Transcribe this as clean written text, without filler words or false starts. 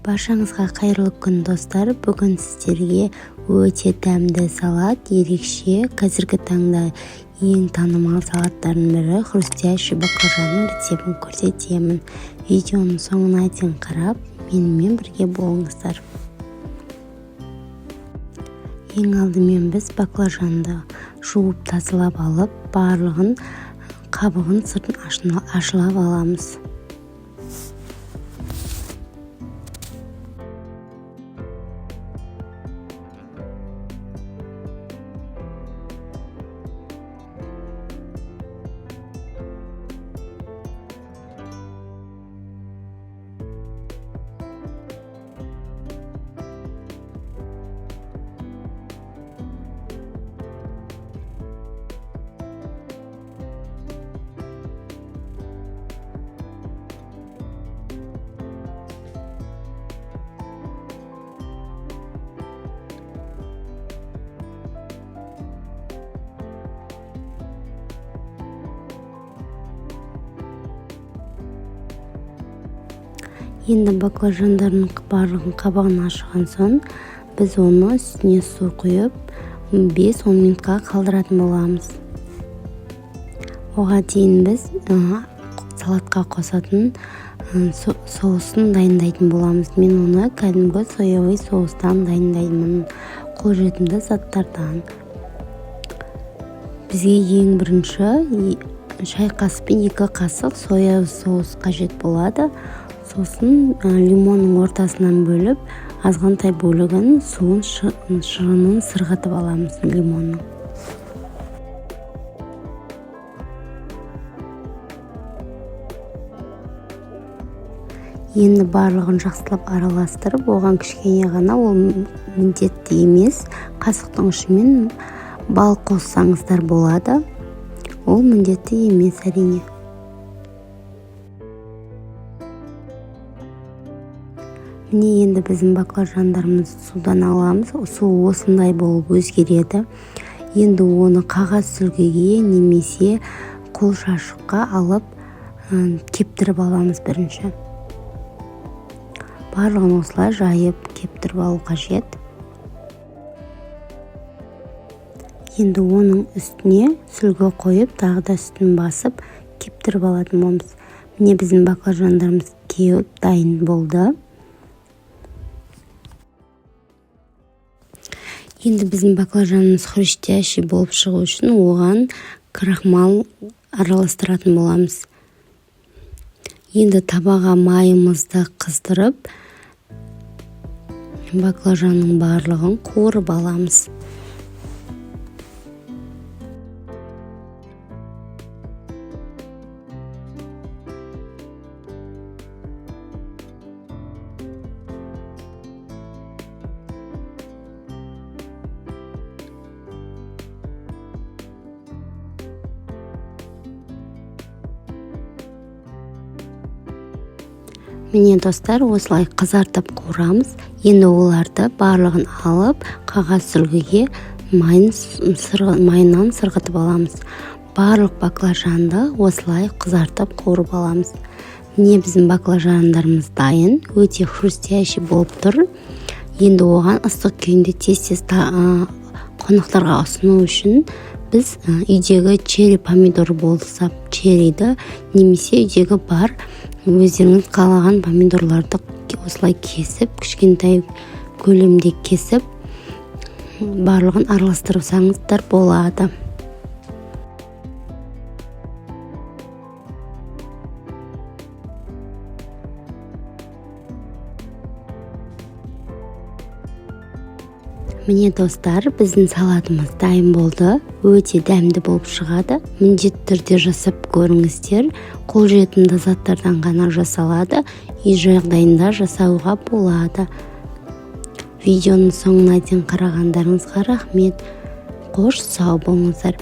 Баршаңызға қайырлы күн, достар! Бүгін сіздерге өте дәмді салат, ерекше, қазіргі таңда ең танымал салаттардың бірі хрустящий баклажанның рецептін көрсетемін. Видеоның соңына дейін қарап, менімен бірге болыңыздар. Ең алдымен біз баклажанды жуып, тазалап алып, барлығын қабығын, сыртын аршылап аламыз. Енді баклажандардың барлығын қабығын ашыған соң, біз оны үстіне су құйып, 5-10 минутқа қалдыратын боламыз. Оған дейін біз салатқа қосатын соусын дайындайтын боламыз. Мен оны кәдімгі соевый соустан дайындаймын, қолжетімді заттардан. Бізге ең бірінші шай қасықпен 2 қасық соя соус қажет болады. Сосын лимонның ортасынан бөліп, азғантай бөлігін, суын, шырынын сырғытып аламыз лимонның. Енді барлығын жақсылап араластырып, оған кішкене ғана, ол міндетті емес, қасықтың ұшымен бал қоссаңыздар болады. Ол міндетті емес, әрине. Міне, енді біздің баклажандарымызды судан аламыз. Су осындай болып өзгереді. Енді оны қағаз сүлгіге немесе қол шашыққа алып, кептіріп аламыз. Бірінші барлығын осылай жайып, кептіріп алу қажет. Енді оның үстіне сүлгі қойып, тағы да үстін басып, кептіріп алатын боламыз. Міне, біздің баклажандарымыз кеуіп, дайын болды. Енді біздің баклажанымыз хрустящий болып шығу үшін оған крахмал араластыратын боламыз. Енді табаға майымызды қыздырып, баклажанның барлығын қуырып аламыз. Міне, достар, осылай қызартып қуырамыз. Енді оларды барлығын алып, қағаз сүлгіге майын, майынан сырғытып аламыз. Барлық баклажанды осылай қызартып, қуырып аламыз. Міне, біздің баклажандарымыз дайын, өте хрустящий болып тұр. Енді оған ыстық күйінде тез тез қонақтарға ұсыну үшін біз үйдегі черри помидор болса, черриді немесе үйдегі бар өздеріңіз қалаған помидорларды осылай кесіп, кішкентай көлемде кесіп, барлығын араластырсаңыздар болады. Міне, достар, біздің салатымыз дайын болды. Өте дәмді болып шығады, міндетті түрде жасап көріңіздер. Қолжетімді заттардан ғана жасалады, үй жағдайында жасауға болады. Видеоның соңына дейін қарағандарыңызға рахмет. Қош, сау болыңыздар.